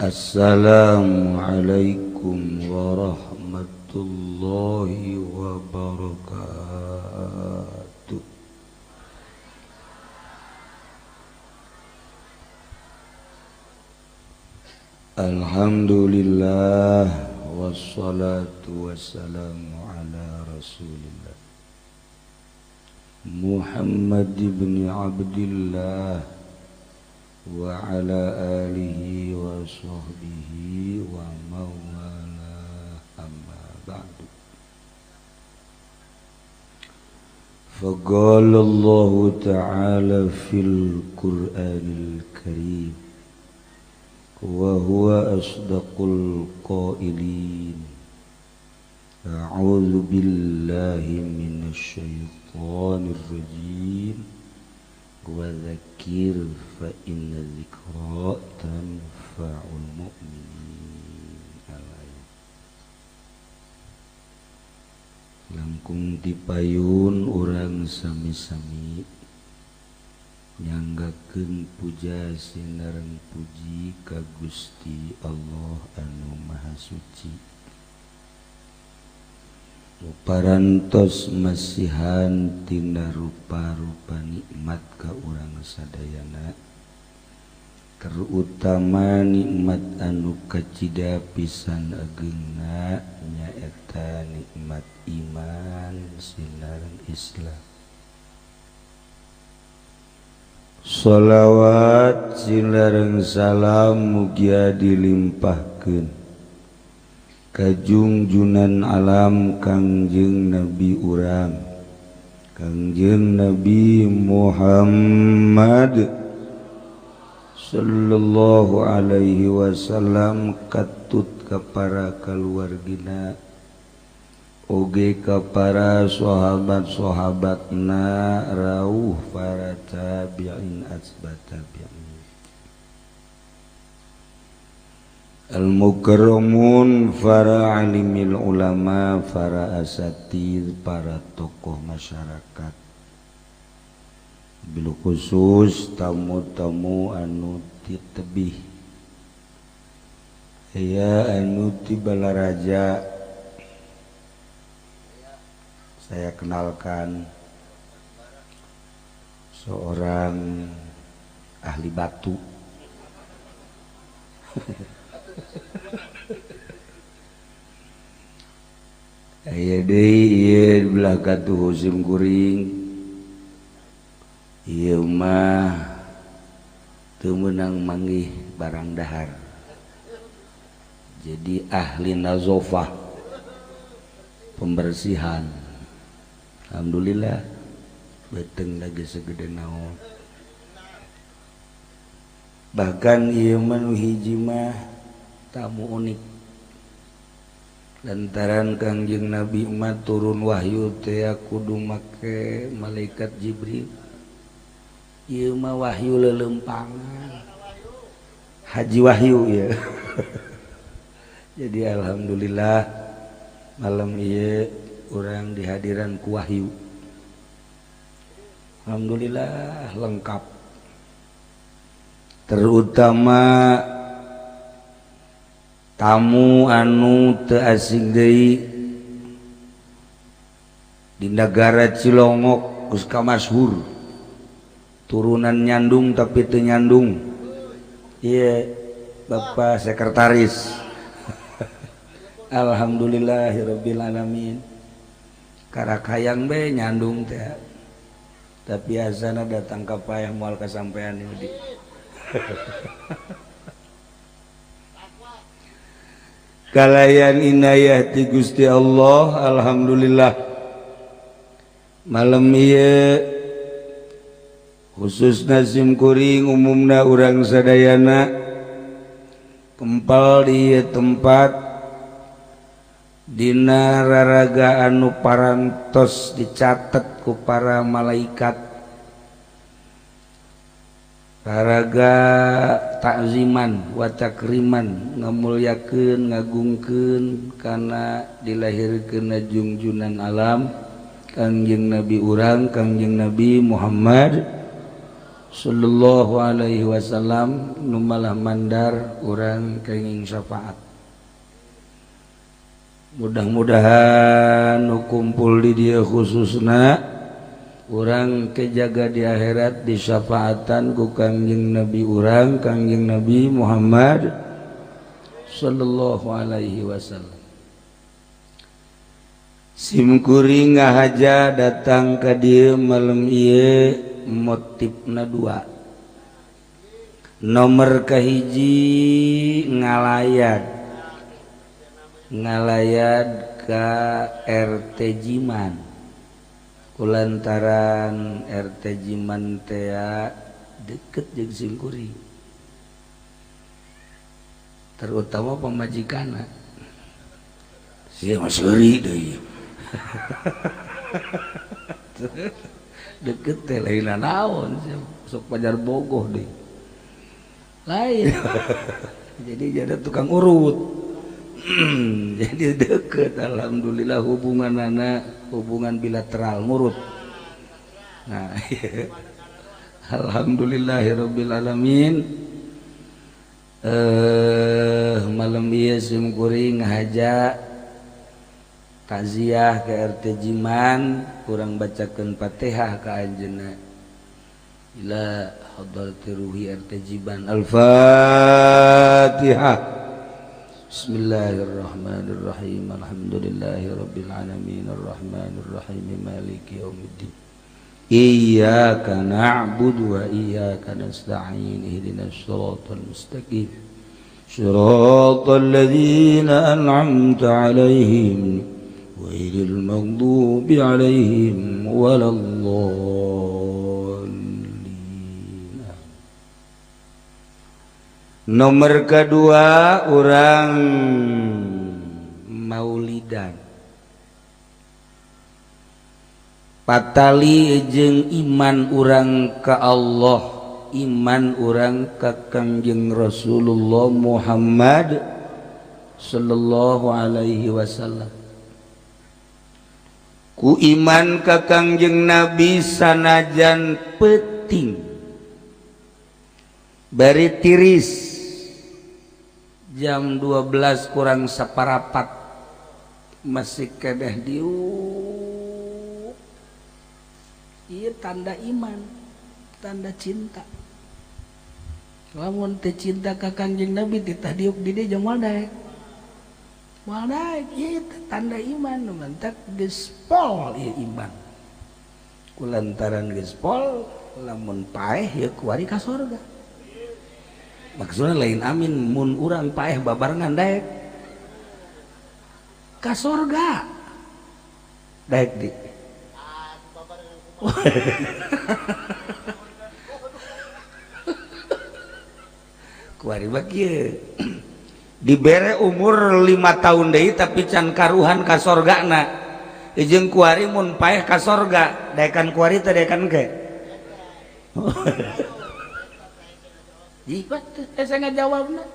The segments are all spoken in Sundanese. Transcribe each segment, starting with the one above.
Assalamualaikum warahmatullahi wabarakatuh. Alhamdulillah wassalatu wassalamu ala Rasulillah Muhammad ibn Abdillah wa ala alihi wa sahbihi wa mawala, amma ba'du. Faqala Allah ta'ala fil Qur'anil Karim wa huwa asdaqul qailin. A'udzu billahi minasy syaithanir rajim. Wa dzakir fa inna dzikra tanfa'ul mu'minin. Langkung dipayun urang sami-sami nyanggakeun puja sinareng puji ka Gusti Allah anu Maha Suci. Parantos masihan tina rupa-rupa nikmat ka urang sadayana, terutama nikmat anu kacida pisan ageungna nyaeta nikmat iman sinareng Islam. Sholawat sinareng salam mugia dilimpahkeun ka junjunan alam Kangjeng Nabi urang, Kangjeng Nabi Muhammad sallallahu alaihi wasallam, katut ka para kaluargina oge ka para sahabat-sahabatna, rauh para tabi'in asbat tabi'in. Al-mukarramun, para alimil ulama, para asatid, para tokoh masyarakat, bil khusus tamu-tamu anu ti tebih, aya anu ti Balaraja. Saya kenalkan seorang ahli batu. Aya deui ieu belah katuh sim kuring. Ieu mah teu meunang manggih barang dahar. Jadi ahli nazofah, pembersihan. Alhamdulillah beteng lagi segede naon. Bahkan ieu mah nu hiji mah tamu unik. Lantaran Kangjeng Nabi mah turun wahyu teh kudu make malaikat Jibril. Ieu mah wahyu leuleumpangan. Haji Wahyu ya. Jadi alhamdulillah malam ieu urang dihadiran ku wahyu. Alhamdulillah lengkap. Terutama tamu anu teu asing deui di negara Cilongok geus kamasyhur, turunan nyandung tapi teu nyandung. Ieu Bapak Sekretaris. Alhamdulillahirabbil alamin. Karak hayang be nyandung teh, tapi azana datang ka payah moal kasampean ieu di. Kalayan inayah ti Gusti Allah, alhamdulillah malam ieu khususna sim kuring umumna urang sadayana kempal di ieu tempat dina raraga anu parantos dicatet ku para malaikat, raraga takziman wa takriman, ngamulyakeun ngagungkeun kana dilahirkeun junjunan alam Kangjeng Nabi urang, Kangjeng Nabi Muhammad sallallahu alaihi wasallam nu malah mandar urang kenging syafaat. Mudah-mudahan nu kumpul di dieu khususna urang kejaga di akhirat disyafaatan ku Kangjeng Nabi urang Kangjeng Nabi Muhammad sallallahu alaihi wasallam. Simkuring ngahaja datang ka dieu malam ieu motifna dua. Nomor kahiji ngalayad ka RT Jiman. Kulantaran RT Jiman tea deket jeung simkuring, terutama pamajikanna. Sia mah seuri deui. Deket teh lain naon sok pajar bogoh deui. Lain. Jadi jadi tukang urut. Jadi deket, alhamdulillah hubungan anak hubungan bilateral ngurut. Nah, alhamdulillahirabbil alamin. Malam ieu sim kuring ngahaja takziah ke RT Jiman, kurang bacakeun Fatihah ka anjeunna. Ila hadrati ruhi RT Jiman. Al-Fatihah. Bismillahirrahmanirrahim. Alhamdulillahirabbil alamin arrahmanirrahim maliki yaumiddin. Iyyaka na'budu wa iyyaka nasta'in ihdinas siratal mustaqim siratal ladzina an'amta 'alaihim ghairil maghdubi 'alaihim waladdallin. Nomor kedua orang maulidan patali jeung iman urang ka Allah, iman urang ka Kangjeng Rasulullah Muhammad sallallahu alaihi wasallam. Ku iman ka Kangjeng Nabi sanajan peuting bari tiris jam 12 kurang separapat masih kedeh diuk. Ieu tanda iman, tanda cinta. Lamun teu cinta ka Kangjeng Nabi titah diuk di dieu jeung moal daek. Moal daek ieu tanda iman, nu mantak geus pol ieu iman. Kulantaran geus pol lamun paeh ieu kuari ka sorga. Maksudnya lain amin mun urang paeh babarengan daek ka sorga daek di kuari mah kieu dibere umur 5 tahun deui tapi can karuhan ka sorgana jeung kuari mun paeh ka sorga daekan kuari teh daekan ke. Jibat, saya nggak jawab nak.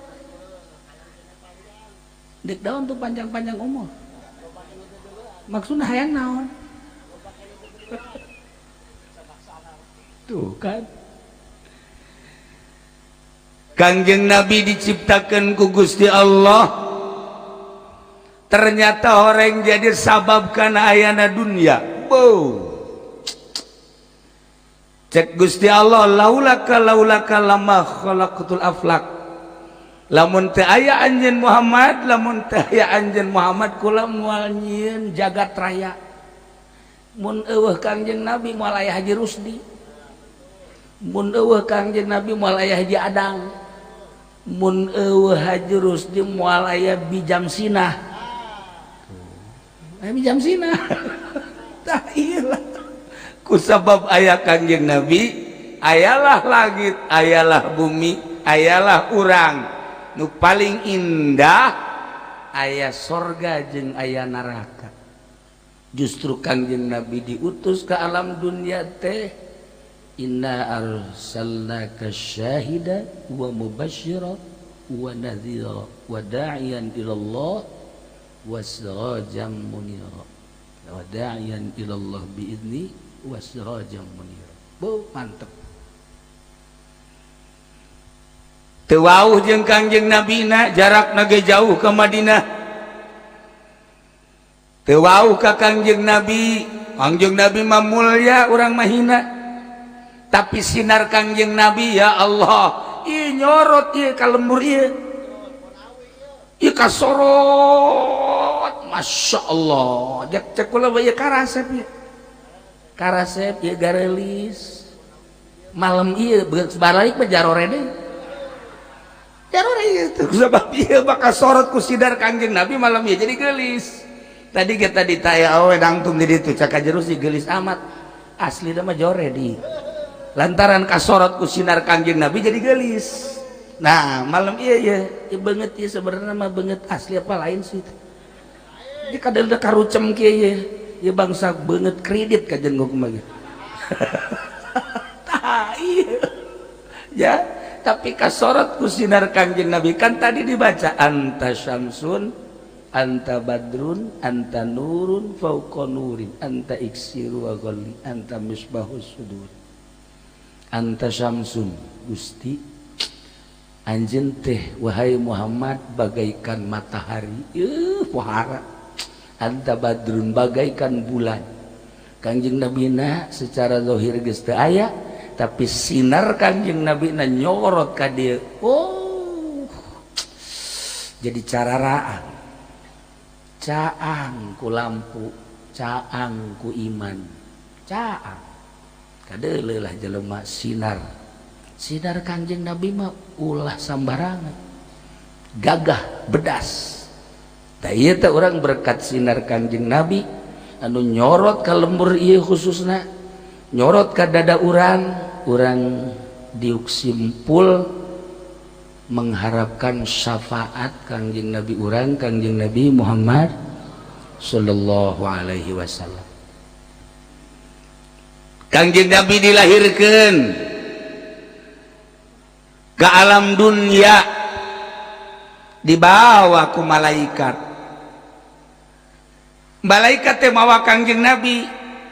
Dek daun tuh panjang-panjang umur. Maksudnya hayang naon? Tuh kan. Kangjeng Nabi diciptakan ku Gusti Allah. Ternyata orang jadi sabab kana ayana dunia. Bow. Cek Gusti Allah laulaka laulaka lama khalaqatul aflak. Lamun teu aya anjeun Muhammad, lamun teu aya anjeun Muhammad kula moal nyieun jagat raya. Mun eueuh Kangjeng Nabi moal aya Haji Rusdi. Mun eueuh Kangjeng Nabi moal aya Haji Adang. Mun eueuh Haji Rusdi moal aya Bijam Sinah. Aya Bijam Sinah. Tah ieu lah. Kusabab aya Kangjeng Nabi, ayalah langit, ayalah bumi, ayalah urang. Nu paling indah aya sorga jeung aya neraka. Justru Kangjeng Nabi diutus ke alam dunia teh inna arsalnaka syahida wa mubasyira wa nadhira wa da'iyan ila Allah wa sirajan munira wa da'iyan ila Allah bi'izni wa sirajan munira. Bu, mantep. Teu wauh jeung Kangjeng Nabina, jarakna ge jauh ke Madinah. Teu wauh ka Kangjeng Nabi. Kangjeng Nabi mah mulya, urang mah hina. Tapi sinar Kangjeng Nabi, ya Allah, ieu nyorot ieu ka lembur ieu. Ieu kasorot, Masya Allah. Cek cek kula ieu karasep ieu. Karasep ieu garelis. Malam ieu balik mah jarore deui. Jarore ieu sebab ieu bakal sorot ku sinar Kangjeng Nabi malam ieu jadi gelis. Tadi kita ditanya awe dangtung di ditu cak jero sih gelis amat. Asli mah jore di. Lantaran kasorot ku sinar Kangjeng Nabi jadi gelis. Nah, malam iya iya, iya banget ya, sebenarnya mah banget asli apa lain sih. Di kadang udah karucem kieu ya. Ya bangsa banget kredit kajen gua kumaha. Tah iya. Ya, tapi kasorot ku sinar Kangjeng Nabi kan tadi dibaca anta syamsun, anta badrun, anta nurun fauqa nurin, anta iksiru wa ghalli, anta misbahus sudur. Anta syamsun, Gusti anjeun teh wahai Muhammad bagaikan matahari, pohara. Anta badrun, bagaikan bulan. Kangjeng Nabina secara zahir geus teu aya, tapi sinar Kangjeng Nabina nyorot ka dieu. Oh, jadi cararaang, caang ku lampu, caang ku iman, caang kadeuleuh lah jelema sinar. Sinar Kangjeng Nabi mah ulah sambarangan, gagah bedas. Tah ieu teh urang berkat sinar Kangjeng Nabi anu nyorot ka lembur ieu, khususna nyorot ka dada urang, urang diuk simpul mengharapkan syafaat Kangjeng Nabi urang, Kangjeng Nabi Muhammad sallallahu alaihi wasallam. Kangjeng Nabi dilahirkan ke alam dunia, dibawa ku malaikat. Malaikat teh mawa Kangjeng Nabi,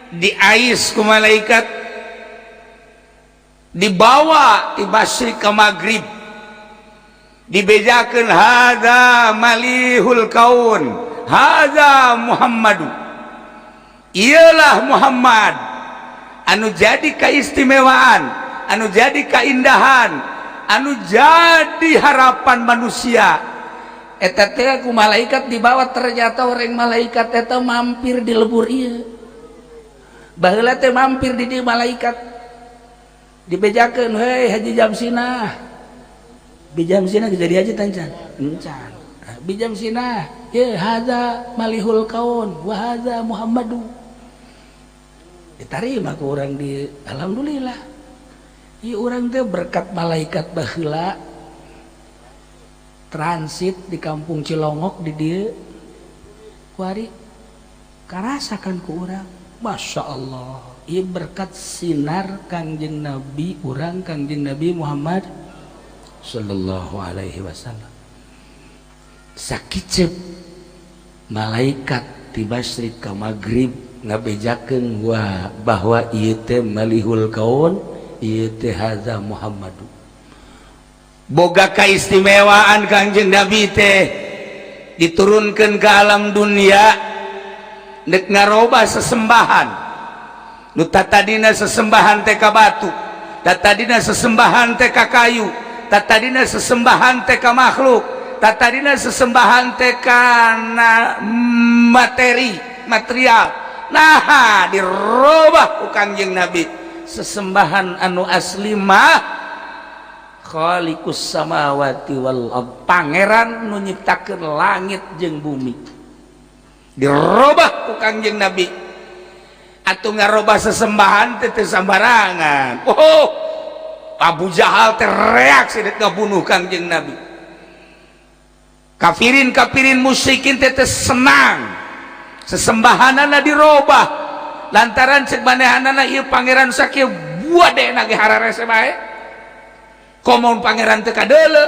diais ku malaikat, dibawa di masyrik ke maghrib, dibejakeun, hadza malihul kaun, hadza Muhammadu, iyalah Muhammad anu jadi keistimewaan, anu jadi keindahan, anu jadi harapan manusia. Eta teh ku malaikat dibawa. Ternyata orang malaikat eta mampir di lebur ieu. Baheula teh mampir di dieu malaikat, dibejakeun, "Hei Haji Jamsinah." Bijamsinah jadi haji tancan encan. Bijamsinah ye, hadza malihul kaun wa hadza Muhammadu. Diterima ku orang di, alhamdulillah. Ieu urang teh berkat malaikat baheula transit di kampung Cilongok di dieu kuari karasakan ku urang. Masya Allah, ieu berkat sinar Kangjeng Nabi urang, Kangjeng Nabi Muhammad sallallahu alaihi wasallam. Sakicep malaikat di masyrik ka maghrib ngabejakeun wah bahwa ieu teh malihul kaun, ieu teh hadza Muhammadu. Boga keistimewaan Kangjeng Nabi teh diturunkan ke alam dunia nek ngaroba sesembahan. Nu tadina sesembahan teh ka batu, tadina sesembahan teh ka kayu, tadina sesembahan teh ka makhluk, tadina sesembahan teh kana materi material. Nah, dirobah ku Kangjeng Nabi. Sesembahan anu asli mah Khaliqus samawati wal ard, pangeran nu nyiptakeun langit jeung bumi. Dirobah ku Kangjeng Nabi. Atuh ngarobah sesembahan teh teu sambarangan. Oh, Abu Jahal teh reaksi dek ngabunuh Kangjeng Nabi. Kafirin kafirin musyrikin teh teu senang sesembahanana dirobah, lantaran cek manehanana ieu pangeran sakieu buade nage hararese bae. Komo pangeran teu kadeuleu,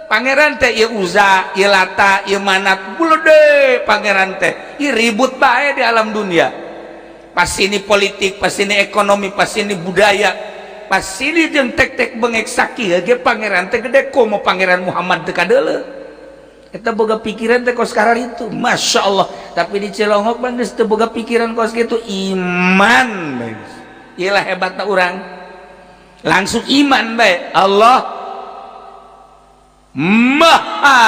pangeran teh ieu Uza, ieu Lata, ieu Manat, bulede pangeran teh ieu ribut bae di alam dunia. Pas ini politik, pas ini ekonomi, pas ini budaya. Pas sini jeung tek-tek bengek sakieu ge pangeran teh gede, komo Pangeran Muhammad teu kadeuleu. Eta boga pikiran teh kos itu, Masya Allah. Tapi di Cilongok mah geus teu boga pikiran kos kitu, iman bae. Iyalah hebatna urang. Langsung iman bae. Allah Maha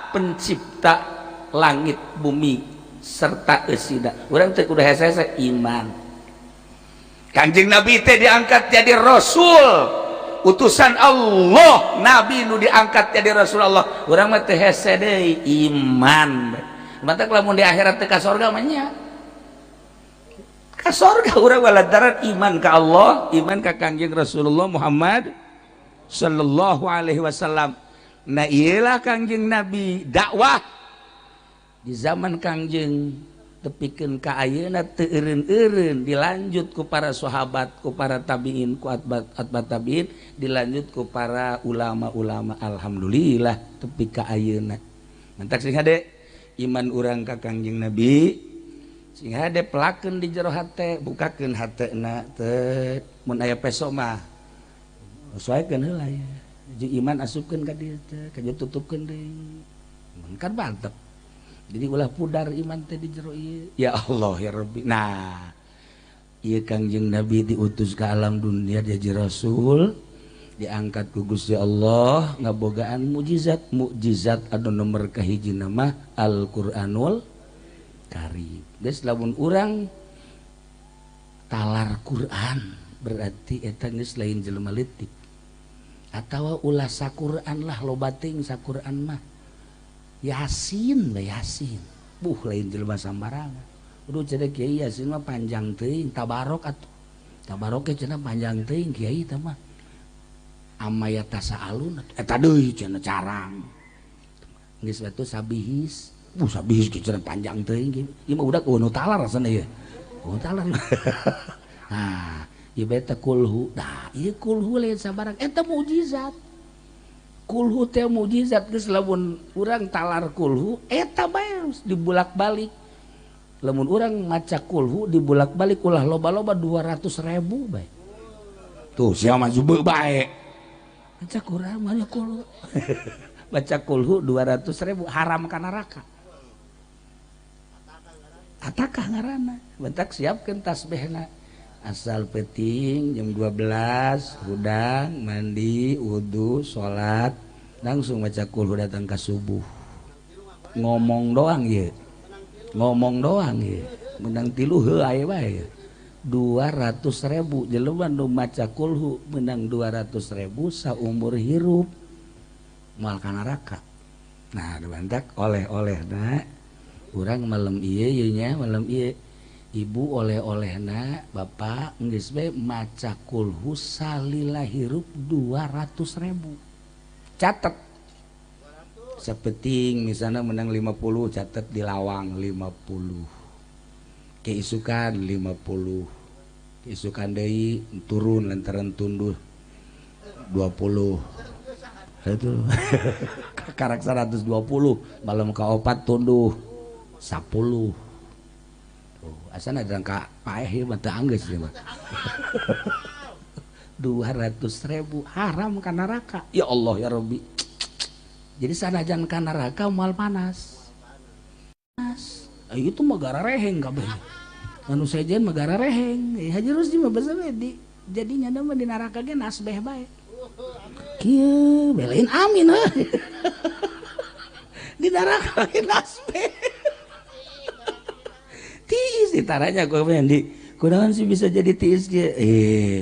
Pencipta langit bumi serta eusina. Urang teh kudu hese iman. Kanjeng Nabi teh diangkat jadi rasul, utusan Allah, nabi nu diangkat jadi rasul Allah. Urang mah teh hese deui, iman. Matak lamun di akhirat teh ka sorga mah nya. Ka sorga urang lantaran iman ka Allah, iman ka Kanjeng Rasulullah Muhammad sallallahu alaihi wasallam. Nah, iyalah Kangjeng Nabi dakwah di zaman Kangjeng tepikeun ka ayeuna teu eureun-eureun, dilanjut ku para sahabat, ku para tabiin, ku atba tabiin, dilanjut ku para ulama-ulama, alhamdulillah tepi ka ayeuna. Mantak sing hade iman urang ka Kangjeng Nabi, sing hade pelakeun di jero hate, bukakeun hatena teh. Mun aya peso mah sesuaikeun heula ya, jeung iman asupkeun ka dieu teh, ka tutupkeun deui, mun kan mantep. Jadi ulah pudar iman teh di jero ieu. Ya Allah ya Rabbi. Nah, ieu Kangjeng Nabi diutus ke alam dunia jadi rasul, diangkat ku Gusti Allah, ngabogaan mukjizat. Mukjizat anu nomor kahiji nama Al-Qur'anul Karim. Geus, lamun urang talar Quran berarti eta geus lain jelema leutik. Atawa ulah saquran lah, loba teuing saquran mah. Yasin lah, Yasin. Buh, lain jelema sambarangan. Udah cenah kiai Yasin mah panjang teuing, tabarok atuh. Tabarok ge cenah panjang teuing kiai tah mah. Amaya tasaalun eta deui cenah carang. Geus batu sabihis. Buh, sabihis ge cenah panjang teuing. Ieu mah udah nu talar rasana ieu. Nu talar. Nah, ieu beta kulhu. Nah, ieu kulhu lain sabarang, eta mukjizat. Kulhu teh mukjizat. Geus, lamun urang talar kulhu eta bae dibulak-balik. Lamun urang maca kulhu dibulak-balik, ulah loba-loba, 200.000 bae. Tuh sia mah zube bae. Baca Quran mana kulhu. Baca kulhu 200.000 haram ka neraka. Atakah ngaranna. Bentak siapkeun tasbihna. Asal peting jam 12 hudang, mandi, wudhu, salat, langsung baca kulhu datang ke subuh. Ngomong doang ya, ngomong doang ya, menang tilu heuh aya bae. 200.000 jelema nu maca kulhu menang 200.000 saumur hirup moal ka neraka. Nah, bantak oleh-olehna urang malam ieu ieu nya, malam ieu ibu oleh-olehna, bapak, geus bae maca kulhu salila hirup 200.000. Catet sapeting misalnya menang 50, catet di lawang 50, keisukan 50, keisukan deui turun lantaran tunduh 20, itu karak 120, malam kaopat tunduh 10. Tuh, asana ka paeh ieu mah teu anggeus ieu mah. 200.000 haram ka neraka. Ya Allah ya Rabbi. Jadi sanajan ka neraka moal panas. Panas. Itu mah gara reheng kabeh. Anu sejen mah gara reheng. Haji Rusdi mah basa di jadinya mah di neraka ge nasbeh bae. Kieu belain amin heuh. Di neraka ge nasbeh. Tiis ditaranya gue di kunaon sih bisa jadi tiis ge,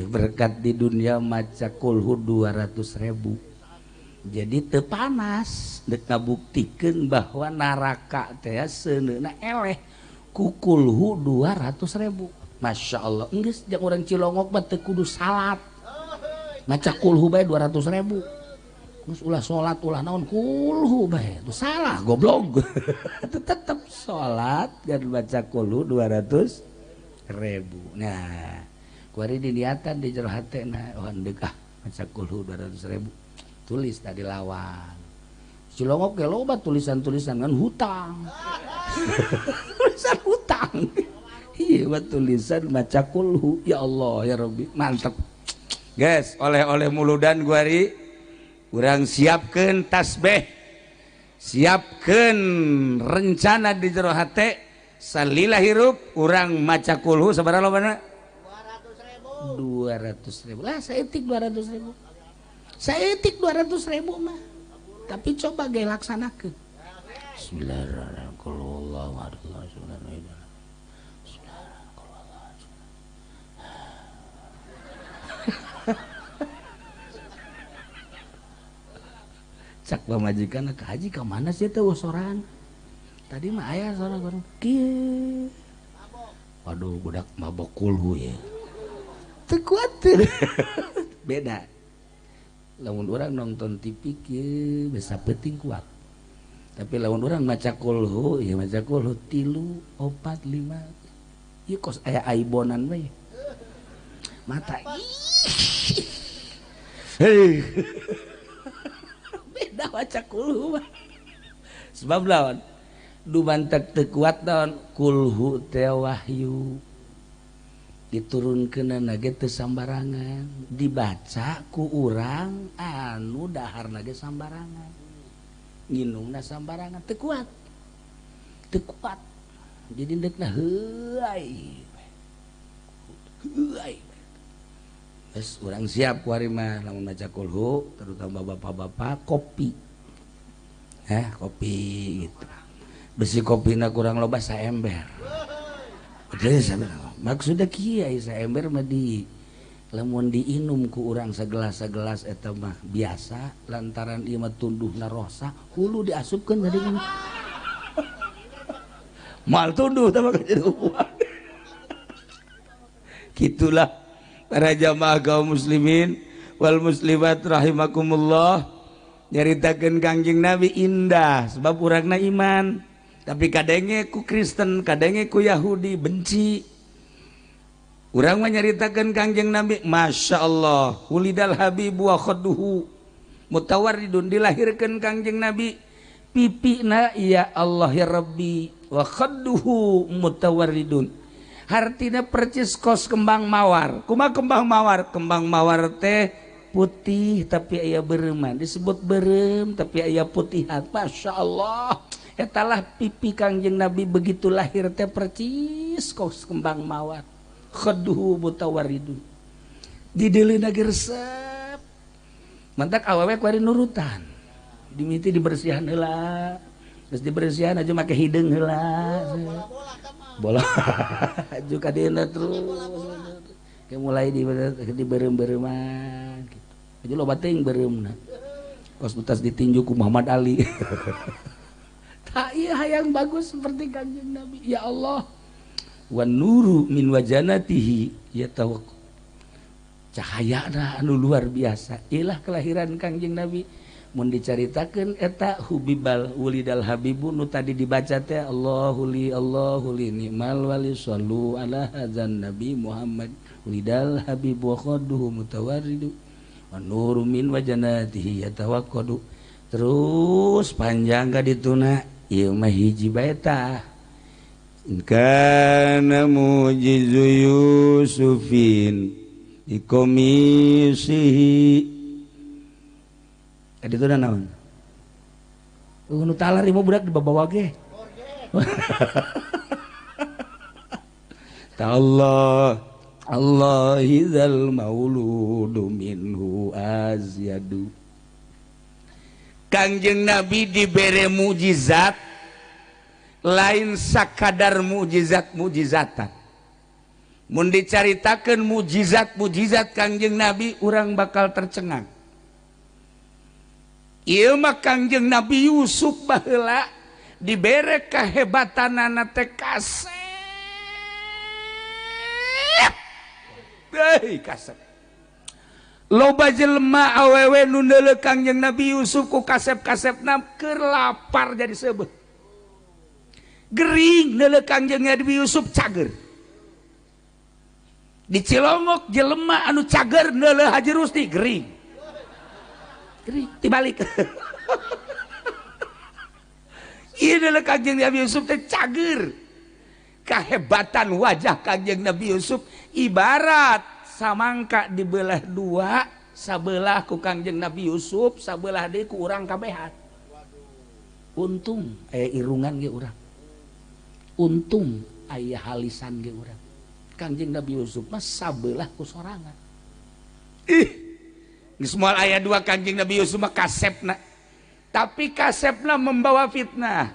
berkat di dunia maca kulhu 200.000 jadi teu panas. Dek ngabuktikeun bahwa neraka teh seuneuna eleh ku kulhu 200.000. Masya Allah. Geus, jeung urang Cilongok mah teu kudu salat, maca kulhu bae 200.000. Geus, ulah salat, ulah naon, kulhu bae. Itu salah, goblok. Tetep salat dan baca kulhu 200.000. Nah, kuari diniatan di jero hatena, oh endek ah maca kulhu 200.000. Tulis tadi lawan. Cilongok ge loba tulisan-tulisan kan hutang. Tulisan hutang. Iya, tulisan maca kulhu. Ya Allah ya Rabbi, mantep. Guys, oleh-oleh muludan guari urang siapkeun tasbih, siapkeun rencana di jero hate salila hirup urang maca kulhu sabaraha lobana? 200.000. Lah saeutik 200.000. Saeutik 200.000 mah. Tapi coba ge laksanakeun. Bismillahirrahmanirrahim. Cak pamajikan ke haji ke mana sih teh soran? Tadi mah aya soran orang kieu. Waduh budak mabok kulhu ya. Teu kuatir. Beda. Lamun urang nonton TV kieu bisa penting kuat. Tapi lamun urang maca kulhu, ya maca kulhu 3, 4, 5. Ieu kos aya aibonan we. Mata. Hei. Beda maca kulhu mah. Sebab lawan dumantek teu kuat naon kulhu teh wahyu. Diturunkeunana ge teu sambarangan, dibaca ku urang anu daharna ge sambarangan. Nginumna sambarangan teu kuat. Teu kuat. Jadi deukna heuay. Heuay. Geus urang siap ku ari mah lamun maca kulhu, terutama bapak-bapak kopi. Kopi gitu. Besi kopina kurang loba saember. Maksudnya kieu saember mah di lamun diinum ku urang segelas-segelas eta mah biasa lantaran ieu mah tunduhna rosa hulu diasupkeun tadi kan. Mal tunduh tah mah jadi uang. Kitulah para jamaah kaum muslimin wal muslimat rahimakumullah, nyaritakeun Kangjeng Nabi indah sebab urangna iman, tapi kadenge ku Kristen, kadenge ku Yahudi benci. Urang mah nyaritakeun Kangjeng Nabi, Masya Allah, wulidal habibu wa khadduhu mutawarridun, dilahirkeun Kangjeng Nabi pipina ya Allah ya Rabbi, wa khadduhu mutawarridun, hartina percis kos kembang mawar. Kumaha kembang mawar? Kembang mawar teh putih tapi aya bereuman, disebut berem tapi aya putihan. Masya Allah, etalah pipi Kangjeng Nabi begitu lahir teh percis kos kembang mawar. Khadduhu mutawarridun, dideuleuna ge resep. Mantak awewe kuari nurutan, dimiti dibersihan heula, geus dibersihan aja make hideung heula. Bola juga dina terus kayak mulai di berem-bereman gitu. Aja loba teuing bereumna. Kos utas ditinju ku Muhammad Ali. Tak ieu hayang bagus seperti Kangjeng Nabi. Ya Allah. Wan nuru min wajanatihi yatawak. Cahayana anu luar biasa. Ilah kelahiran Kangjeng Nabi. Mun dicaritakeun eta hubibal wulidal habibu nu tadi dibaca teh Allahu li Allahu li ni'mal wali sallu ala hadzan nabi Muhammad wulidal habibu wa khadduhu mutawarridu wa nuru min wajanatihi yatawaqqadu. Terus panjang ka dituna ieu mah hiji bae tah. In kana mujizu Yusufin dikomisihi. Tadi itu naon? Nu talar ieu budak dibawa ge. Ta Allah Allah idzal mauludu minhu azyadu. Kangjeng Nabi dibere mukjizat lain sakadar mukjizat-mukjizatan. Mun dicaritakeun mukjizat-mukjizat Kangjeng Nabi urang bakal tercengang. Ieu mah Kangjeng Nabi Yusuf baheula dibere kehebatanana teh kasep. Hei kasep. Loba jelema awewe nu neuleuh Kangjeng Nabi Yusuf ku kasep-kasepna keur lapar jadi seubeuh. Gering neuleuh Kangjeng Nabi Yusuf cager. Di Cilongok jelema anu cager neuleuh Haji Rusdi gering. Gering dibalik. Ieu neuleuh Kangjeng Nabi Yusuf teh cager. Kahebatan wajah Kangjeng Nabi Yusuf ibarat Samangka dibelah dua, sabelah ku Kangjeng Nabi Yusuf, sabelah deui ku urang kabehan. Untung aya irungan ge urang. Untung aya halisan ge urang. Kangjeng Nabi Yusuf mah sabelah ku sorangan. Ih, geus moal aya dua Kangjeng Nabi Yusuf mah kasepna. Tapi kasepna membawa fitnah.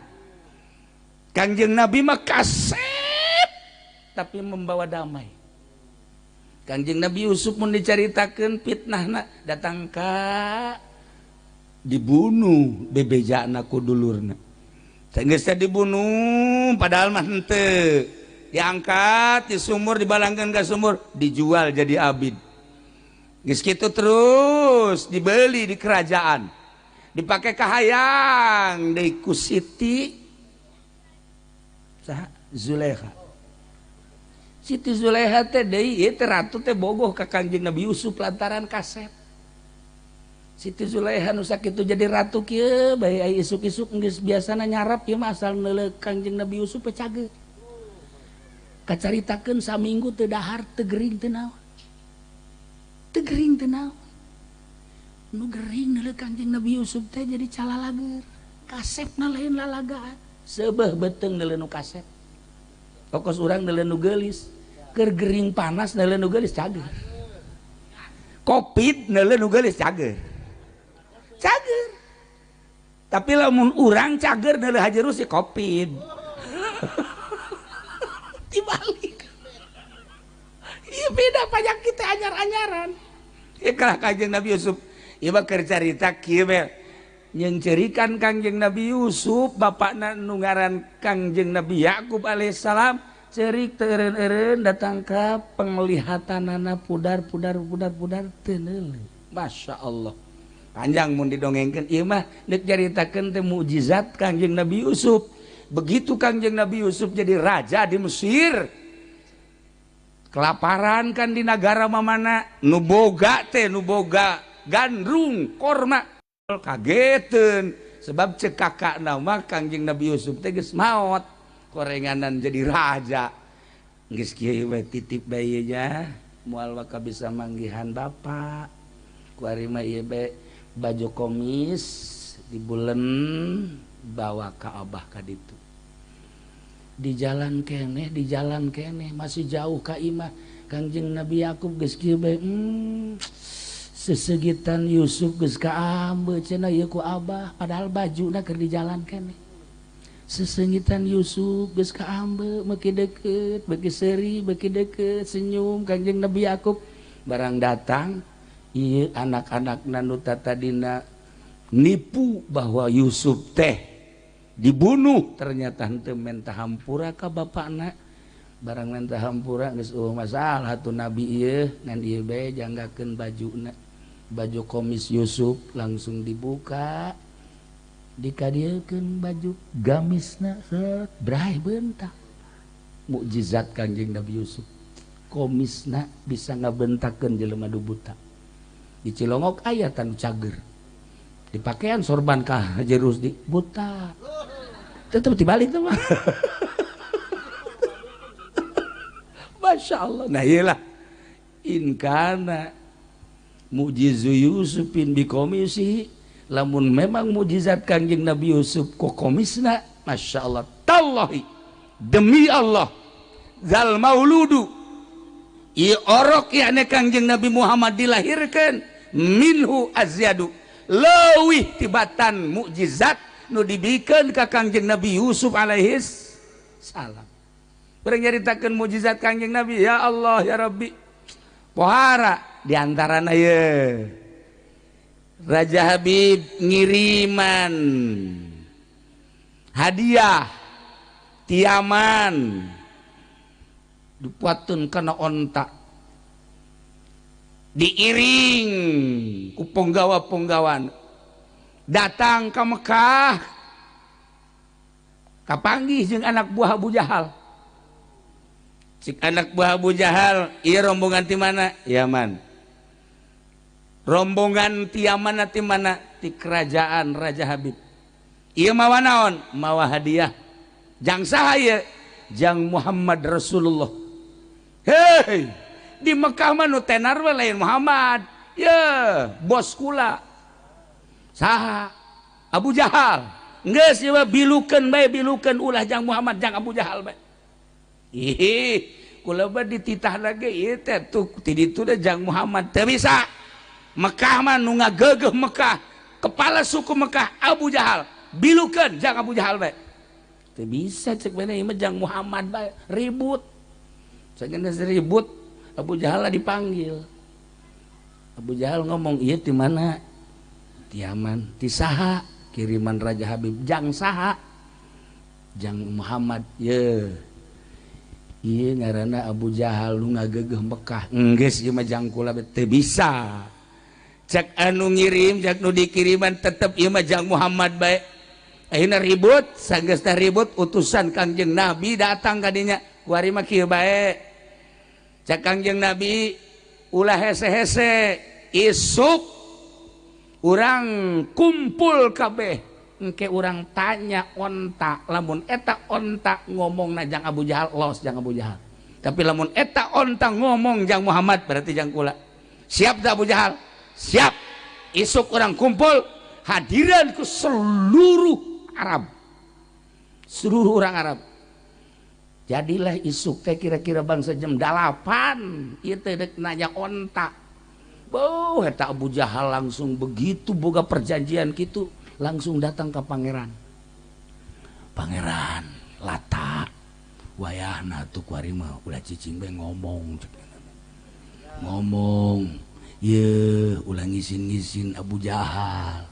Kangjeng Nabi mah kasep tapi membawa damai. Kangjeng Nabi Yusuf mun dicaritakeun fitnahna datang ka dibunuh bebejana ku dulurna. Geus teh dibunuh padahal mah henteu. Diangkat di sumur, dibalangkeun ka sumur, dijual jadi abid. Geus kitu terus dibeli di kerajaan. Dipake kahayang deui ku Siti saha Zulaikha. Siti Zulaikha teh deui ieu teh ratu teh bogoh ka Kangjeng Nabi Yusuf lantaran kasep. Siti Zulaikha nu sakitu jadi ratu kieu bae ai isuk-isuk geus biasana nyarap ieu mah asal neuleuh Kangjeng Nabi Yusuf teh cageut. Kacaritakeun saminggu teu dahar teu gering teu naon. Teu gering teu naon. Nu gering neuleuh Kangjeng Nabi Yusuf teh jadi calalager. Kasepna lain lalagaan. Seubeuh beuteung neuleuh nu kasep. Pokos urang neuleuh nu geulis. Keur gering panas neuleuh nu geulis cager. Covid neuleuh nu geulis cager. Cager. Tapi lamun urang cager neuleuh Haji Rusi Covid. Dibalik. Ieu beda pajak kita anyar-anyaran. Ieu kalah Kangjeng Nabi Yusuf. Ieu mah keur carita kieu we. Nyeungceurikan Kangjeng Nabi Yusuf bapakna nu ngaran Kangjeng Nabi Yakub alaihissalam ceurik teu eureun-eureun datang ka penglihatanana pudar pudar pudar pudar teu neuleuh. Masya Allah. Panjang mun didongengkeun ieu mah deuk caritakeun teh mukjizat Kangjeng Nabi Yusuf. Begitu Kangjeng Nabi Yusuf jadi raja di Mesir, kelaparan kan di nagara mamana, nu boga teh nu boga gandrung korma kageteun sebab cek kakakna mah Kangjeng Nabi Yusuf teh geus maot korenganan jadi raja. Geus kieu we titip bae nya moal waka bisa manggihan bapak. Kuari mah ieu bae baju komis dibulen bawa ka abah ka ditu. Di jalan keneh, di jalan keneh masih jauh ka imah Kangjeng Nabi Yakub geus kieu bae sesegitan Yusuf geus kaambe cenah ieu ku abah padahal bajuna keur di jalan keneh. Sesengitan Yusuf geus kaambe meuki deukeut, beuki seuri, beuki deukeut senyum Kangjeng Nabi Yakub barang datang ieu anak-anakna nu tatadina nipu bahwa Yusuf teh dibunuh ternyata henteu menta hampura ka bapakna. Barang menta hampura geus eueuh masalah tuh nabi ieu ngan ieu bae janggakeun bajuna. Baju komis Yusuf langsung dibuka dikadiekeun baju gamisna set bray bentak. Mukjizat Kangjeng Nabi Yusuf komisna bisa ngabentakeun jelema nu buta. Di Cilongok aya tanu cager dipakaian sorban ka Haji Rusdi buta tetep dibalik tuh mah. Masya Allah. Nah iyalah in kana mujizu Yusufin bikomisi lamun memang mujizat Kangjeng Nabi Yusuf ku komisna Masya Allah tallahi demi Allah zal mauludu ieu orok yakni Kangjeng Nabi Muhammad dilahirkan minhu azyadu leuwih tibatan mukjizat nu dibikeun ka Kangjeng Nabi Yusuf alaihis salam. Urang nyaritakeun mukjizat Kangjeng Nabi ya Allah ya Rabbi. Pohara di antarana ye Raja Habib ngiriman hadiah tiaman dipuatun kana onta diiring ku penggawa-penggawan datang ke Mekah kapanggih jeung anak buah Abu Jahal. Cik anak buah Abu Jahal ieu rombongan ti mana? Yaman. Rombongan ti Yaman ti mana? Ti kerajaan Raja Habib. Ieu mawa naon? Mawa hadiah. Jang saha ieu? Jang Muhammad Rasulullah. Hei, Di Mekah mah nu tenar we lain Muhammad. Ye, bos kula. Saha? Abu Jahal. Geus ieu bilukeun bae, bilukeun ulah jang Muhammad jang Abu Jahal bae. Ih, kula mah dititah lagi ieu teh tuh ti ditu teh jang Muhammad teu bisa. Mekah mah nu ngagegeuh Mekah, kepala suku Mekah Abu Jahal. Bilukeun jang Abu Jahal bae. Teu bisa cek bae ieu mah jang Muhammad bae, ribut. Sageuna ribut, Abu Jahal dipanggil. Abu Jahal ngomong, "Ieu ti mana?" "Ti Yaman." "Ti saha?" "Kiriman Raja Habib." "Jang saha?" "Jang Muhammad." "Ye. Ieu ngaranna Abu Jahal nu ngagegeuh Mekah." "Enggeus ieu mah jang kula teu bisa." Cek anu ngirim, cek nu dikiriman tetep ieu mah jang Muhammad bae. Ayeuna ribut, sanggeusna ribut utusan Kangjeng Nabi datang ka dinya. Kuari mah kieu bae. Cek Kangjeng Nabi ulah hese-hese, isuk urang kumpul kabeh, engke urang tanya onta, lamun eta onta ngomong na jang Abu Jahal, los jang Abu Jahal. Tapi lamun eta onta ngomong jang Muhammad berarti jang kula. Siap tak Abu Jahal? Siap. Isuk urang kumpul, hadiran ke seluruh Arab, seluruh orang Arab. Jadilah isuk teh kira-kira bangsa jam 8 ieu teh dek nanya onta. Boh, eta Abu Jahal langsung begitu boga perjanjian gitu, langsung datang ke pangeran. Pangeran Lata, wayahna tuh kuari mah ulah cicing bae ngomong. Ngomong, ye ulah ngisin-ngisin Abu Jahal.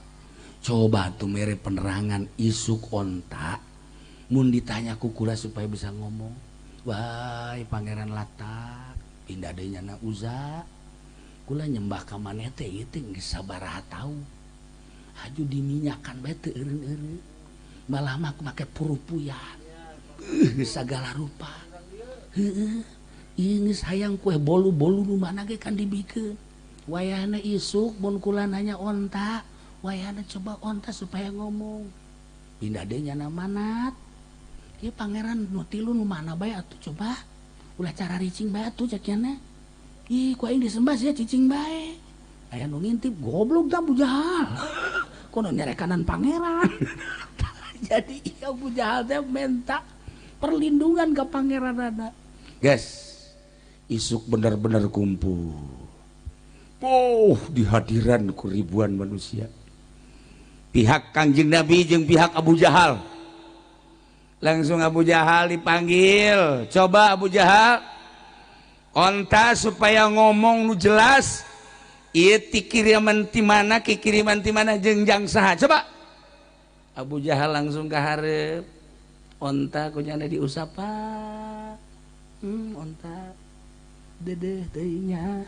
Coba tuh mere penerangan isuk onta, mun ditanya ku kula supaya bisa ngomong. Wahai Pangeran Lata, pindah deui nyana Uza. Kula nyembah ka maneh teh ieu teh geus sabaraha taun. Haju diminyakan bae teu eureun-eureun. Malah mah make purupuyan. Geus sagala rupa. Heueuh, ieu geus hayang kue bolu-bolu nu mana ge kan dibikeun. Wayahna isuk mun kula nanya onta, wayahna coba onta supaya ngomong. Pindah deui nyana Manat. Ieu pangeran nu tilu nu mana bae atuh coba. Ulah cara ricing bae atuh cek nya. Ih, ku aing disembah sia cicing bae. Aya nu ngintip, goblok tah Abu Jahal. Kono nyerekanan pangeran. Jadi Abu Jahal teh minta perlindungan ke pangeran ada. Guys, isuk benar-benar kumpul. Oh, di hadiran ku ribuan manusia. Pihak Kangjeng Nabi jeung pihak Abu Jahal. Langsung Abu Jahal dipanggil. Coba Abu Jahal, onta supaya ngomong nu jelas. Ieu ti kiriman ti mana, ki kiriman ti mana jeung jang saha. Coba. Abu Jahal langsung ka hareup. Onta kunyana diusapan. Onta dedeh teuing nya.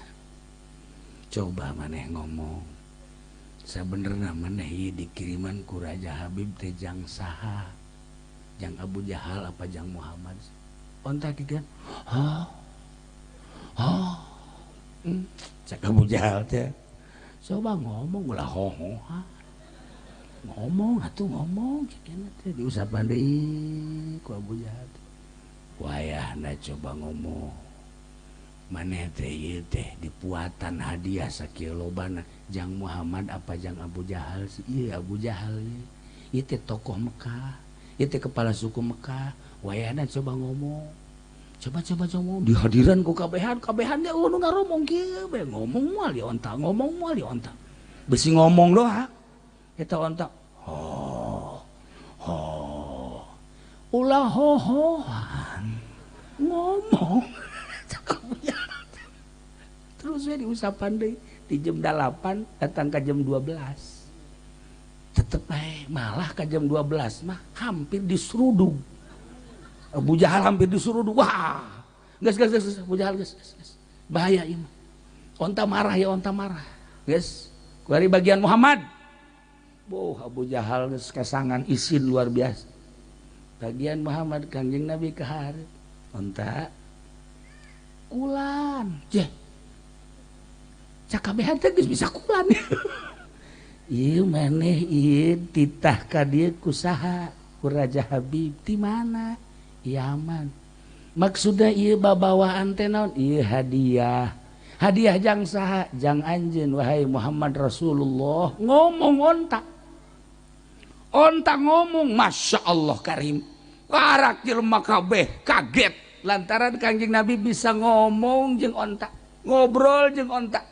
Coba maneh ngomong. Sabenerna maneh ieu dikiriman ku Raja Habib teh jang saha? Jang Abu Jahal apa jang Muhammad? Onta kieu. Hah? Oh, cek Abu Jahal teh. Coba ngomong ulah hoho. Ngomong atuh ngomong cek teh diusapan deui ku Abu Jahal. Wayahna coba ngomong. Maneh teh ieu teh dipuatan hadiah sakieu lobana jang Muhammad apa jang Abu Jahal sih? Ieu Abu Jahal ieu. Ieu teh tokoh Mekah, ieu teh kepala suku Mekah. Wayahna coba ngomong. Coba-coba ngomong di hadiran ku kabehan, kabehan ge nu ngaromong kieu bae ngomong moal di onta, ngomong moal di onta. Besi ngomong doang. Eta onta. Ho. Ho. Ulah hohohan. Ngomong. Terus we diusapan deui di jam 8 datang ke jam 12. Tetep bae malah ke jam 12 mah hampir diseruduk. Abu Jahal hampir disuruh, wah, gas gas gas, Abu Jahal gas gas gas, bahaya ini. Onta marah ya, onta marah, gas. Dari bagian Muhammad, boh Abu Jahal geus kesangan isin luar biasa. Bagian Muhammad Kangjeng Nabi kahareup, onta kulan, jeh, cakabehan teh geus bisa kulan. Ieu maneh ieu titah ka dieu ku saha? Ku Raja Habib ti mana? Yaman. Maksudna ieu babawaan teh naon? Ieu hadiah. Hadiah jang saha? Jang anjeun wahai Muhammad Rasulullah. Ngomong onta. Onta ngomong, Masya Allah Karim. Karak jelema kabeh kaget lantaran Kangjeng Nabi bisa ngomong jeung onta, ngobrol jeung onta.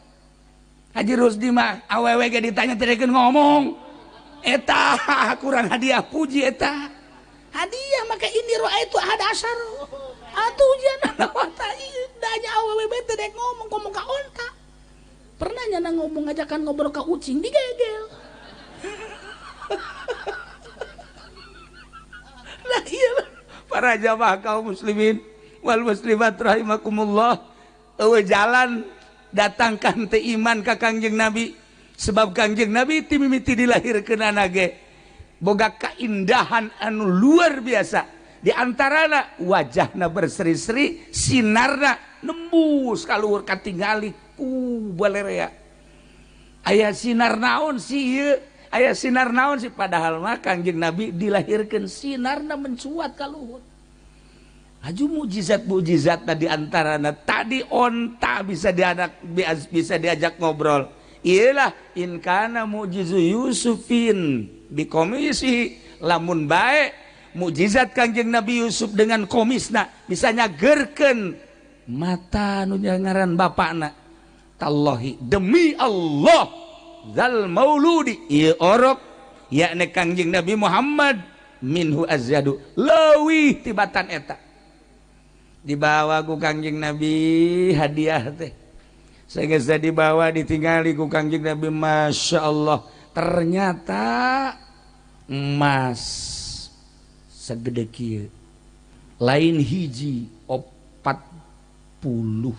Haji Rusdi mah awewe ge ditanya teu ngomong. Eta kurang hadiah puji eta. Hadiah maka ini roa itu ada asar. Atuh ujian onta ieu danya awewe bae teu dek ngomong ngomong ka onta. Pernah nyana ngomong ngajakan ngobrol ka ucing digegel. Nah iyalah para jamaah kaum muslimin wal muslimat rahimakumullah, eueuh jalan datangkan teh iman ka Kangjeng Nabi sebab Kangjeng Nabi ti mimiti dilahirkeunana ge boga kaindahan anu luar biasa, di antarana wajahna berseri-seri, sinarna nembus ka luhur katingali ku balerea. Aya sinar naon sih ieu? Aya sinar naon sih, padahal mah Kangjeng Nabi dilahirkeun sinarna mencuat ka luhur. Aju mukjizat-mukjizat tadi antarana tadi onta bisa dianak bisa diajak ngobrol. Iyalah in kana mu'jizu Yusufin bikomisi, lamun bae mukjizat Kangjeng Nabi Yusuf dengan komisna bisa nyagerkeun mata nu ngaran bapakna. Tallahi demi Allah zal mauludi ieu orok yakni Kangjeng Nabi Muhammad minhu azyadu leuwih tibatan eta. Dibawa ku Kangjeng Nabi hadiah teh. Sageus dibawa ditingali ku Kangjeng Nabi, Masya Allah ternyata emas segede kieu lain hiji 40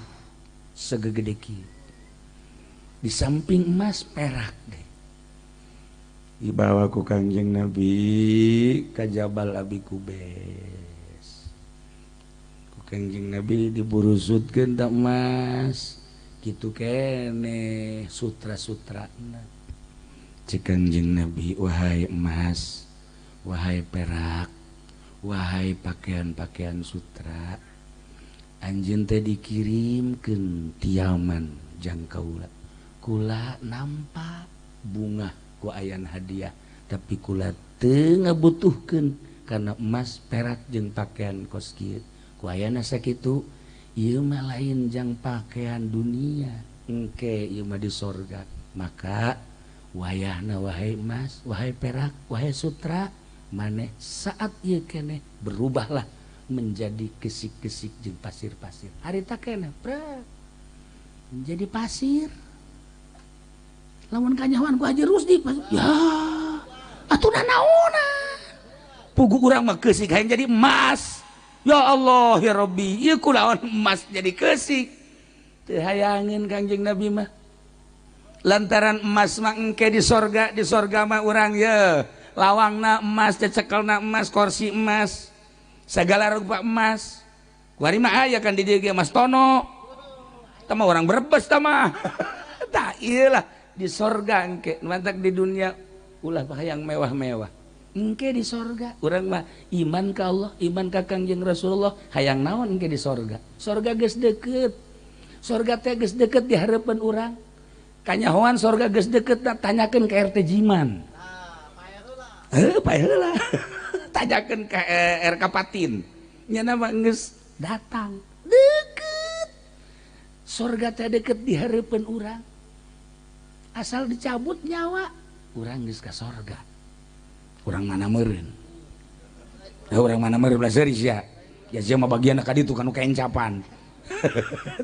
segede kieu. Di samping emas perak deh. Dibawa ku Kangjeng Nabi ka Jabal Abi Kubes. Ku Kangjeng Nabi diburusutkeun tak emas kitu keneh sutra-sutrana. Cek Kangjeng Nabi, wahai emas, wahai perak, wahai pakaian-pakaian sutra, anjeun teh dikirimkeun tiaman jang kaula. Kula nampak bunga ku ayan hadiah, tapi kula teu ngabutuhkeun karena emas perak jeung pakaian kos kieu. Ku ayana sakitu ieu mah lain jang pakaian dunia, engke ieu mah di sorga. Maka wayahna wahai emas, wahai perak, wahai sutra, maneh saat ieu keneh berubahlah menjadi kesik-kesik jeung pasir-pasir. Harita keneh prek menjadi pasir. Lamun kanyahoan ku Haji Rusdi ya atuh naonan pugu urang mah keusik hayang jadi emas. Ya Allah ya Rabbi, ieu kulaon emas jadi keusik teu hayangeun Kangjeng Nabi mah. Lantaran emas mah engke di sorga, di sorga mah urang ye lawangna emas, cecekelna emas, kursi emas, segala rupa emas. Kuari mah aya kan di dieu ge Mas Tono. Tah mah urang Brebes tah mah. Tah ieu lah di sorga engke, mantak di dunia ulah hayang mewah-mewah. Engke di sorga urang mah iman ka Allah, iman ka Kangjeng Rasulullah, hayang naon engke di sorga. Sorga geus deukeut. Sorga teh geus deukeut di hareupeun urang. Kanyahoan sorga geus deukeut, tanyakeun ka RT Jiman. Heuh, pae heula. Tanyakeun ka RK Patin. Nya mah geus datang. Deukeut. Sorga teh deukeut di hareupeun urang. Asal dicabut nyawa urang geus ka sorga. Urang mana meureun? Ya urang mana meureun belah seuri sia. Ya sia mah bagian ka ditu kanu kaencapan.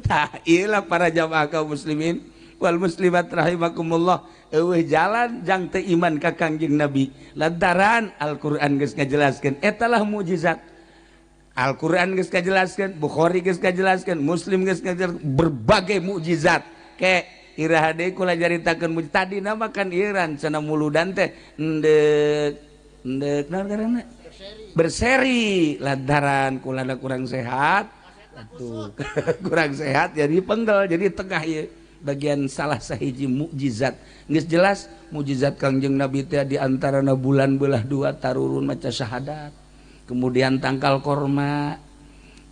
Tah ieu para jamaah kaum muslimin wal muslimat rahimakumullah, eueuh jalan jang teu iman ka Kangjeng Nabi lantaran Al-Qur'an geus ngajelaskeun eta lah mukjizat. Al-Qur'an geus ngajelaskeun, Bukhari geus ngajelaskeun, Muslim geus ngajelaskeun berbagai mukjizat. Ke iraha deui kula caritakeun mukjizat tadi nama kan ieu cenah muludan teh endek endek naon ngaranna berseri lantaran kula kurang sehat atuh kurang sehat jadi penggel jadi tengah ieu bagian salah sahiji mukjizat. Geus jelas mukjizat Kangjeng Nabi teh di antarana bulan belah dua tarurun maca syahadat, kemudian tangkal korma,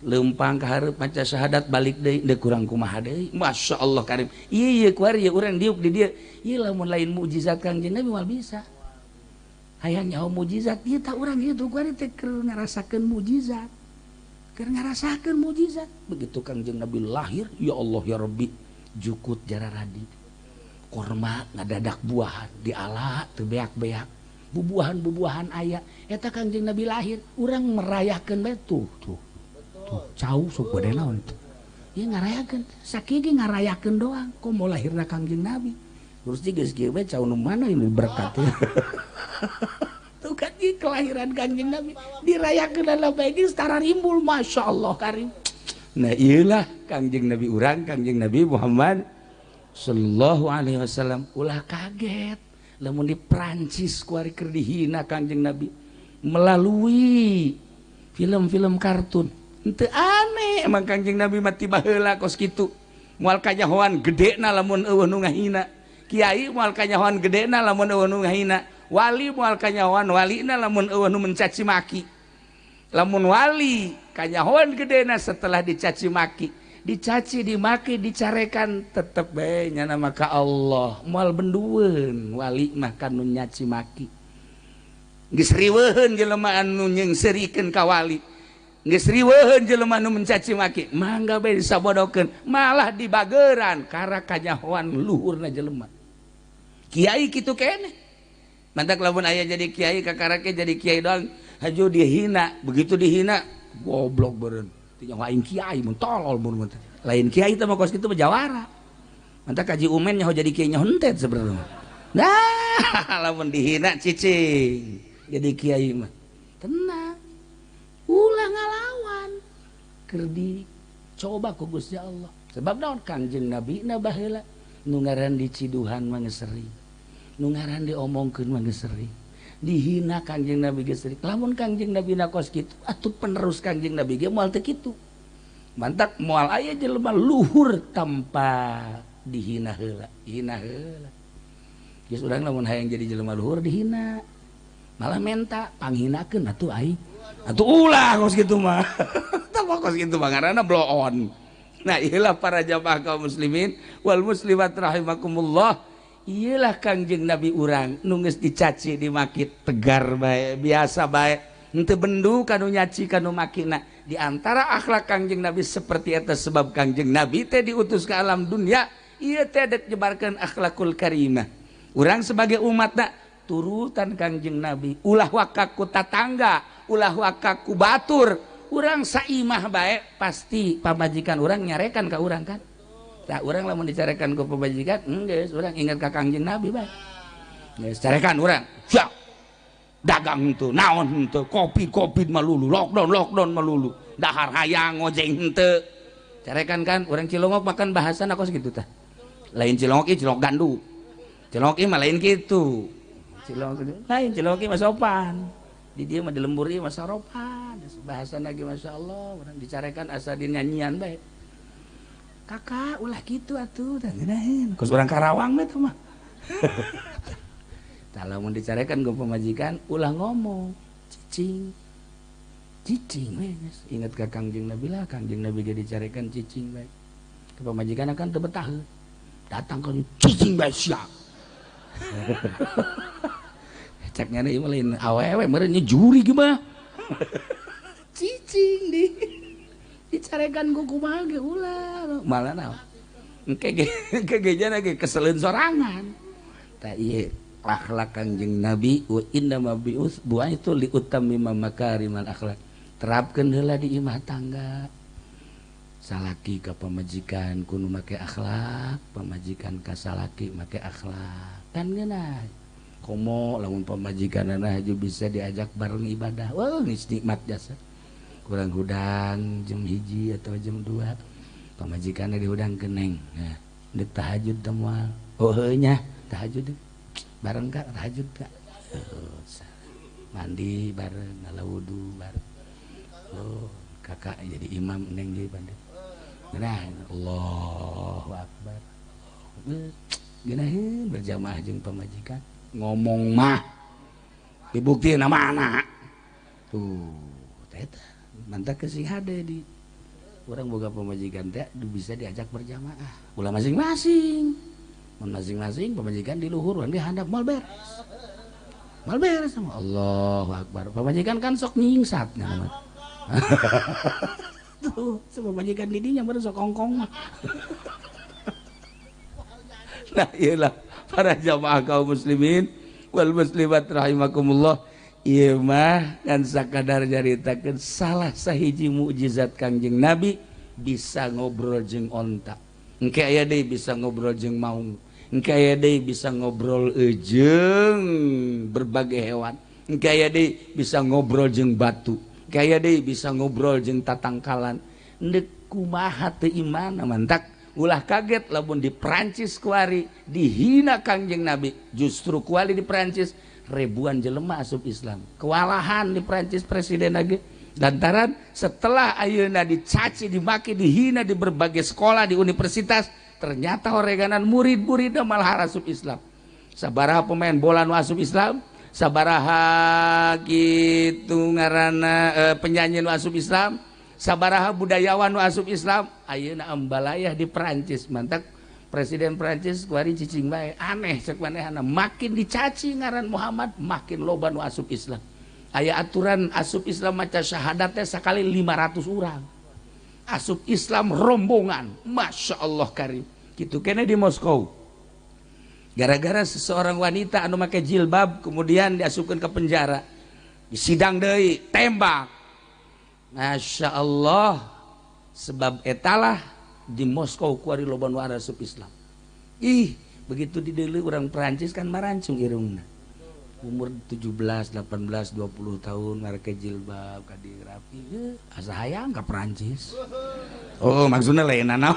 Lempang ka hareup maca syahadat balik deui deuk kurang kumaha deui. Masya Allah karim. Ieu kuari urang diuk di dieu. Ieu lamun lain mukjizat Kangjeng Nabi moal bisa. Hayang nyaho mukjizat ieu tah urang ieu kuari teh keur ngarasakeun mukjizat. Keur ngarasakeun mukjizat. Begitu Kangjeng Nabi lahir, ya Allah ya Rabbi, jukut jararadi. Korma ngadadak buahan diala teu beak-beak. Bubuahan-bubuahan aya eta Kangjeng Nabi lahir, urang merayakeun bae tuh tuh. Tuh, cau sok bade naon tuh. Ieu ngarayakeun, sakieu ge ngarayakeun doang, komo lahirna Kangjeng Nabi. Terus geus kieu bae cau nu mana ini berkat. Tuh kan ieu kelahiran Kangjeng Nabi dirayakeun dalam bae geus tararimbul, Masya Allah karim. Nah ieulah Kangjeng Nabi urang, Kangjeng Nabi Muhammad sallallahu alaihi wasallam. Ulah kaget lamun di Prancis kuari keur dihina Kangjeng Nabi melalui film-film kartun. Henteu aneh emang Kangjeng Nabi mati baheula kos kitu. Moal kanyahoan gedena lamun eueuh nu ngahina. Kiai moal kanyahoan gedena lamun eueuh nu ngahina. Wali moal kanyahoan walina lamun eueuh nu mencaci maki. Lamun wali kanyahoan gedena setelah dicaci maki, dicaci dimaki dicarekan tetep bae nyana maka Allah. Moal bendueun wali mah kanu nyaci maki. Geus riweuheun jelema anu nyengserikeun ka wali. Geus riweuheun jelema nu mencaci maki, mangga bae disabodokeun, malah dibageran kara kanyahoan luhurna jelema. Kiai kitu keneh. Mantak lamun aya jadi kiai kakarake jadi kiai doang, haju dihina, begitu dihina goblok beureun. Teu nyaho aing kiai mun tolol mun. Lain kiai teh mah kos kitu mah jawara. Mantak kaji umen nyaho jadi kiai nyaho hentet sebenarnya. Nah, lamun dihina cicing jadi kiai mah. Tenang. Ulah ngalawan keur dicoba ku Gusti Allah. Sebab naon Kangjeng Nabi na baheula nu ngaran diciduhan mah geus sering, nu ngaran diomongkeun mah geus sering, dihina Kangjeng Nabi geus sering. Lamun Kangjeng Nabi na kos kitu, atuh penerus Kangjeng Nabi ge moal teu kitu. Mantak moal aya jelema luhur tanpa dihina heula, hina heula. Geus urang lamun hayang jadi jelema luhur dihina. Malah menta panghinakeun atuh aing. Atuh ulah kos kitu mah. Tah kos kitu mah ngaranna blow on. Nah, ieulah para jamaah kaum muslimin wal muslimat rahimakumullah. Ieulah Kangjeng Nabi urang nu geus dicaci dimaki tegar bae, biasa bae. Henteu bendu kanu nyaci kanu makina. Di antara akhlak Kangjeng Nabi seperti eta sebab Kangjeng Nabi teh diutus ke alam dunia, ieu teh dek nyebarkeun akhlakul karimah. Urang sebagai umatna turutan Kangjeng Nabi, ulah wakaku tatangga, ulah wakaku batur, urang saimah bae pasti pamajikan urang nyarekan ka urang kan. Tah urang lamun dicarekan ku pamajikan, geus urang ingat ka Kangjeng Nabi bae. Geus carekan urang, siap. Dagang henteu, naon henteu, kopi-kopi malulu, lockdown malulu, dahar hayang ngojeng henteu. Carekan kan urang Cilongok makan bahasan aku segitu tah. Lain Cilongok ieu Cilongok gandu. Cilongok ieu mah lain kitu. Cilongok lain Cilongok ieu mah sopan. Di dia mah di lembur ieu mah saropan. Bahasan lagi Masya Allah, urang dicarekan asa dinyanyian bae. Kakak ulah kitu atuh tah ngeunaheun. Kos urang Karawang mah teh mah. Tah lamun dicarekan ku pamajikan ulah ngomong, cicing. Cicing we geus. Ingat ka Kangjeng Nabi lah, Kangjeng Nabi ge dicarekan cicing bae. Ke pamajikan akan teu betah. Datang ka cicing bae siap. Cek nyana ieu mah lain awewe meureun juri ge mah. Cicing di dicarekan ku kumaha ge ulah. Malah naon? Engke ge jana ge keseleun sorangan. Tah ieu akhlak Kangjeng Nabi wa inna ma bu'itsu li utammima makarimal akhlak. Terapkeun heula di imah tangga. Salaki ka pamajikan kudu make akhlak, pamajikan ka salaki make akhlak. Kan ngeunah. Komo lamun pamajikanana haju bisa diajak bareng ibadah. Wah, geus nikmat jasa. Kurang hudang jam 1 atau jam 2. Pamajikanna dihudangkeun neng. Nah, deuk tahajud teh moal. Oh heuh nya, tahajud. Bareng kak, tahajud kak. Oh, mandi bareng, ngala wudu bareng. Oh, kakak jadi imam neng jadi bandit. Nah, Allahu Akbar. Geunaheun berjamaah jeung pamajikan. Ngomong mah dibuktiin sama anak. Tuh, eta mantak kesing hade di Urang boga pamajikan teh bisa diajak berjamaah. Ulah masing-masing. Mun masing-masing pamajikan di luhur, urang di handap moal beres. Moal beres sama Allahu Akbar. Pamajikan kan sok nyingsat nya. Tuh, pamajikan di dinya baru sok kongkong mah. Nah, iyalah para jamaah kaum muslimin wal muslimat rahimakumullah. Ieu mah dan sakadar nyaritakeun salah sahiji mukjizat Kangjeng Nabi bisa ngobrol jeung onta. Engke aya deui bisa ngobrol jeung maung. Engke aya deui bisa ngobrol jeung berbagai hewan. Engke aya deui bisa ngobrol jeung batu. Engke aya deui bisa ngobrol jeung tatangkalan. Endek kumaha teu iman mantak ulah kaget lamun di Prancis kuari dihina Kangjeng Nabi. Justru kuari di Prancis ribuan jelema asup Islam. Kewalahan di Prancis presiden lagi. Lantaran setelah ayeuna dicaci, dimaki, dihina di berbagai sekolah, di universitas, ternyata oreganan murid-muridna malah asup Islam. Sabaraha pemain bola nu asup Islam, sabaraha kitu ngaranna penyanyi nu asup Islam, sabaraha budayawan nu asup Islam, ayeuna ambalayah di Prancis. Mantak Presiden Prancis kuari cicing bae, aneh cek manehna, makin dicaci ngaran Muhammad makin loba nu asup Islam. Aya aturan asup Islam maca syahadat teh sakali 500 urang. Asup Islam rombongan, Masya Allah karim. Kitu kene di Moskow. Gara-gara seseorang wanita anu make jilbab kemudian diasupkeun ke penjara. Disidang deui, tembak. Masya Allah, sebab etalah di Moskow kuari loba nu asup Islam. Ih, begitu dideuleu urang Perancis kan marancung irungna. Umur 17, 18, 20 tahun marake jilbab ka dieu rapi. Asa hayang ka Perancis. Oh, maksudna lain naon.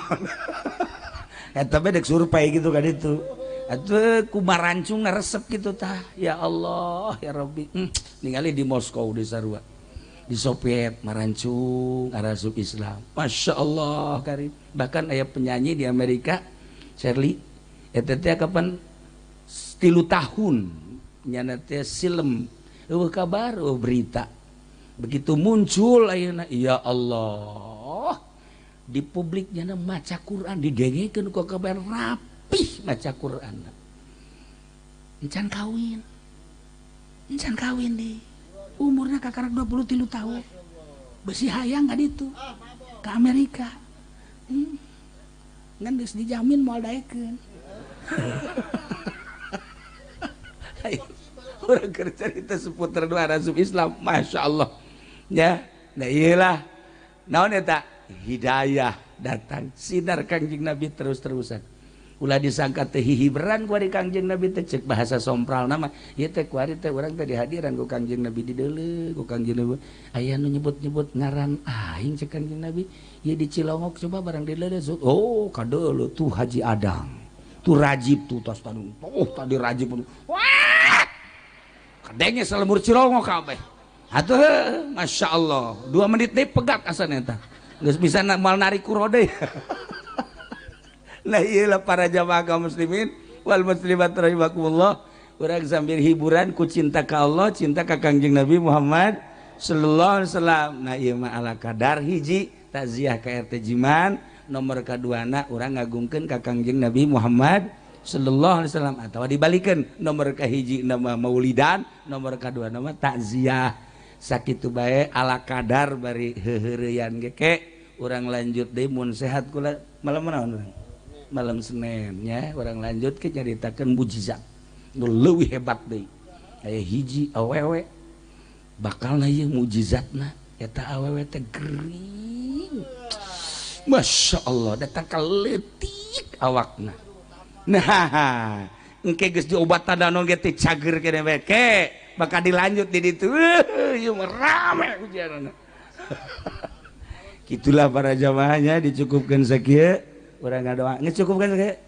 Eta bae dek survei gitu ka ditu. Atuh kumarancung resep gitu tah. Ya Allah, ya Rabbi. Ningali di Moskow di sarua. Di Soviet marancung arasup Islam. Masya Allah karim. Bahkan aya penyanyi di Amerika, Shirley, eta teh kapan 3 tahun nyana teh silem, eueuh kabar, eueuh berita. Begitu muncul ayeuna, ya Allah, di publik nyana maca Quran didengekeun ku kabar rapih maca Quran. Encan kawin. Encan kawin deui. Umurnya kakarak 23 tahun. Besi hayang ka ditu. Ka Amerika. Ngan geus dijamin moal daekeun. Urang keur carita seputar dua asup Islam, Masya Allah. Ya, nah iyalah. Naon eta? Hidayah datang, sinar Kangjeng Nabi terus-terusan. Ulah disangka teh hihiberan kuari Kangjeng Nabi teh cek bahasa sompral nama. Ieu teh kuari teh urang teh dihadiran ku Kangjeng Nabi dideuleu ku Kangjeng Nabi. Aya nu nyebut-nyebut ngaran aing cek Kangjeng Nabi. Ieu di Cilongok coba barang dideuleu. Oh, kadeuleu tuh Haji Adang. Tuh Rajib tuh tas tanu. Oh, tadi Rajib. Wah! Kadenge salemur Cilongok kabeh. Atuh, Masya Allah. 2 menit deui pegat asana eta. Geus bisa moal narik kurode. Nah iyalah para jamaah kaum muslimin wal muslimat rahimakumullah. Urang sambil hiburan ku cinta ka Allah, cinta ka Kangjeng Nabi Muhammad sallallahu alaihi wasallam. Nah ieu mah ala kadar hiji takziah ka RT Jiman, nomor kaduana urang ngagungkeun ka Kangjeng Nabi Muhammad sallallahu alaihi wasallam atawa dibalikeun nomor kahiji nama maulidan, nomor kadua nama takziah. Sakitu bae ala kadar bari heuheureyan ge ke urang lanjut deui mun sehat kula malam naon urang? Malam Senin ya, orang lanjut ke nyaritakeun mujizat nu leuwih hebat deui. Aya hiji awewe bakalna ieu mujizatna eta awewe teh gering. Masya Allah, datang ka leutik awakna. Nah, engke geus diobatan naon ge teh cager keneh bae ke, bakal dilanjut di ditu. Ieu mah rame ujianna. Kitulah para jamaahnya dicukupkeun sakieu. Urang ngadoa ngecukupkan kayak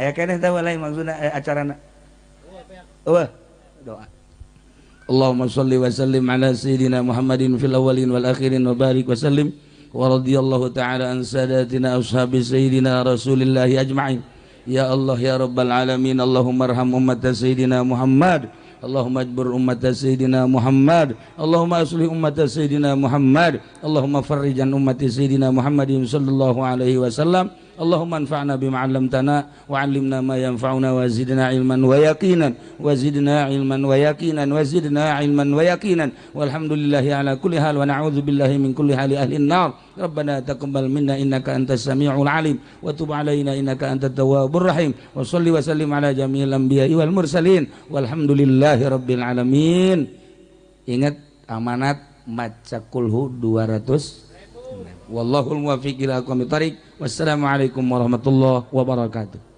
aya keneh teh lain maksudna acarana. Eueuh doa. Allahumma shalli wa sallim ala sayyidina Muhammadin fil awwalin wal akhirin wa barik wa sallim wa radhiyallahu ta'ala an sadatina ashabi sayyidina Rasulillahi ajma'in. Ya Allah ya Rabbal alamin, Allahumma arham ummat Sayyidina Muhammad, Allahumma ajbur ummat Sayyidina Muhammad, Allahumma aslih ummat Sayyidina Muhammad, Allahumma farrijan ummati Sayyidina Muhammadin sallallahu alaihi wasallam. Allahumma anfa'na bima 'allamtana wa 'allimna ma yanfa'una wa zidna 'ilman wa yaqinan wa zidna 'ilman wa yaqinan wa zidna 'ilman wa yaqinan. Walhamdulillahi ala kulli hal wa na'udzu billahi min kulli hali ahli an-nar. Rabbana taqabbal minna innaka antas samiul 'alim wa tub 'alaina innaka antat tawwabur rahim. Wa shalli wa sallim ala jami'il anbiya'i wal mursalin walhamdulillahi rabbil alamin. Ingat amanat maca kulhu 200. Wallahul muwaffiq ila aqwamit thariq. Wassalamualaikum warahmatullahi wabarakatuh.